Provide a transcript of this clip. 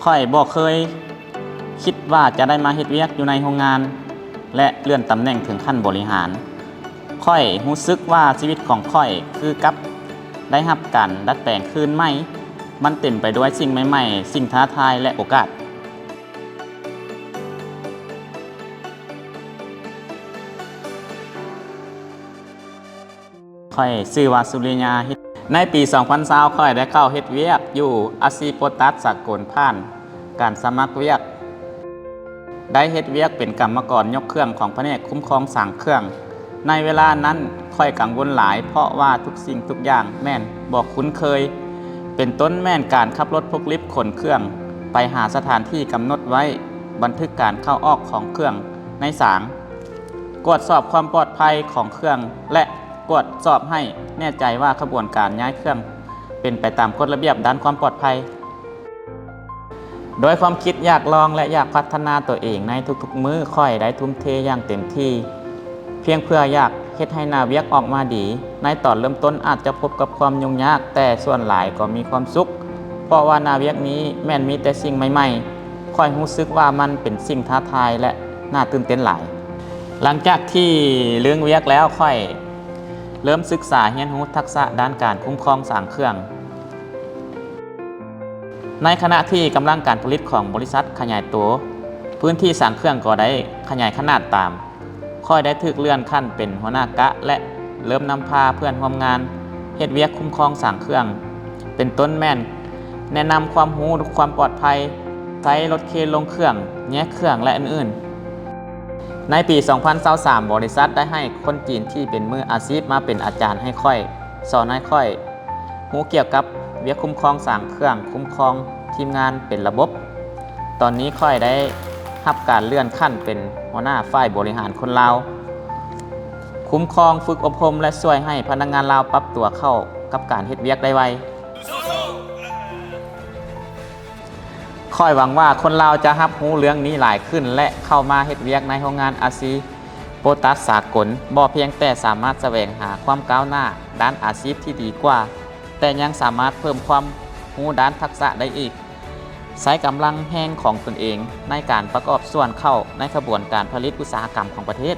ຂ້ອຍບໍ່ເຄີຍຄິດວ່າຈະໄດ້ມາເຮັດວຽກຢູ່ໃນໂຮງງານ ແລະ ເລື່ອນຕຳແໜ່ງເຖິງຂັ້ນບໍລິຫານ. ຂ້ອຍຮູ້ສຶກວ່າຊີວິດຂອງຂ້ອຍຄືກັບໄດ້ຮັບການດັດແປງຄືນໃໝ່. ມັນເຕັມໄປດ້ວຍສິ່ງໃໝ່ໆ, ສິ່ງທ້າທາຍ ແລະ ໂອກາດ. ຂ້ອຍຊື່ວ່າ ສຸລິຍາ ຫິດ. ໃນປີສອງພັນຊາວ ຂ້ອຍໄດ້ເຂົ້າເຮັດວຽກຢູ່ອາຊີໂປຕັສສາກົນ ຜ່ານການສະໝັກວຽກ. ໄດ້ເຮັດວຽກເປັນກຳມະກອນຍົກເຄື່ອງຂອງພະແນກຄຸ້ມຄອງສ້າງເຄື່ອງ. ໃນເວລານັ້ນ ຂ້ອຍກັງວົນຫຼາຍ ເພາະວ່າທຸກສິ່ງທຸກຢ່າງແມ່ນບໍ່ຄຸ້ນເຄີຍ, ເປັນຕົ້ນແມ່ນການຂັບລົດຟອກລິບຂົນເຄື່ອງໄປຫາສະຖານທີ່ກຳນົດໄວ້, ບັນທຶກການເຂົ້າອອກຂອງເຄື່ອງໃນສາງ, ກວດສອບຄວາມປອດໄພຂອງເຄື່ອງ ແລະ ກວດສອບໃຫ້ແນ່ໃຈວ່າຂະບວນການຍ້າຍເຄື່ອງເປັນໄປຕາມກົດລະບຽບດ້ານຄວາມປອດໄພ. ດ້ວຍຄວາມຄິດຢາກລອງ ແລະ ຢາກພັດທະນາຕົວເອງໃນທຸກໆມື້, ຂ້ອຍໄດ້ທຸ່ມເທຢ່າງເຕັມທີ່ ພຽງເພື່ອຢາກເຮັດໃຫ້ໜ້າວຽກອອກມາດີ. ໃນຕອນເລີ່ມຕົ້ນອາດຈະພົບກັບຄວາມຫຍຸ້ງຍາກ, ແຕ່ສ່ວນຫຼາຍກໍມີຄວາມສຸກ, ເພາະວ່າໜ້າວຽກນີ້ແມ່ນມີແຕ່ສິ່ງໃໝ່ໆ. ຂ້ອຍຮູ້ສຶກວ່າມັນເປັນສິ່ງທ້າທາຍ ແລະ ໜ້າຕື່ນເຕັ້ນຫຼາຍ. ຫຼັງຈາກທີ່ເລີ່ມວຽກແລ້ວ, ຂ້ອຍເລີ່ມສຶກສາຮຽນຮູ້ທັກສະດ້ານການຄຸ້ມຄອງສ້າງເຄື່ອງ. ໃນຂະນະທີ່ກຳລັງການຜະລິດຂອງບໍລິສັດຂະຫຍາຍໂຕ, ພື້ນທີ່ສ້າງເຄື່ອງກໍໄດ້ຂະຫຍາຍຂະໜາດຕາມ. ຂ້ອຍໄດ້ຖືກເລື່ອນຂັ້ນເປັນຫົວໜ້າກະ ແລະ ເລີ່ມນຳພາເພື່ອນຮ່ວມງານເຮັດວຽກຄຸ້ມຄອງສ້າງເຄື່ອງ, ເປັນຕົ້ນແມ່ນແນະນຳຄວາມຮູ້ຄວາມປອດໄພ, ໃຊ້ລົດເຄນລົງເຄື່ອງ, ແຍກເຄື່ອງ ແລະ ອື່ນໆ. ໃນປີສອງພັນຊາວສາມ ບໍລິສັດໄດ້ໃຫ້ຄົນຈີນທີ່ເປັນມືອາຊີບມາເປັນອາຈານໃຫ້ຂ້ອຍ, ສອນໃຫ້ຂ້ອຍ ຮູ້ກ່ຽວກັບວຽກຄຸ້ມຄອງສ້າງເຄື່ອງ, ຄຸ້ມຄອງທີມງານເປັນລະບົບ. ຕອນນີ້ຂ້ອຍໄດ້ຮັບການເລື່ອນຂັ້ນເປັນຫົວໜ້າຝ່າຍບໍລິຫານຄົນລາວ, ຄຸ້ມຄອງ, ຝຶກອົບຮົມ ແລະ ຊ່ວຍໃຫ້ພະນັກງານລາວປັບຕົວເຂົ້າກັບການເຮັດວຽກໄດ້ໄວ. ຂ້ອຍຫວັງວ່າຄົນລາວຈະຮັບຮູ້ເລື່ອງນີ້ຫຼາຍຂຶ້ນ ແລະ ເຂົ້າມາເຮັດວຽກໃນໂຮງງານອາຊີໂປຕັສສາກົນ, ບໍ່ພຽງແຕ່ສາມາດສະແຫວງຫາຄວາມກ້າວໜ້າດ້ານອາຊີບທີ່ດີກວ່າ, ແຕ່ຍັງສາມາດເພີ່ມຄວາມຮູ້ດ້ານທັກສະໄດ້ອີກ, ໃຊ້ກຳລັງແຮງຂອງຕົນເອງໃນການປະກອບສ່ວນເຂົ້າໃນຂະບວນການຜະລິດອຸດສາຫະກຳຂອງປະເທດ.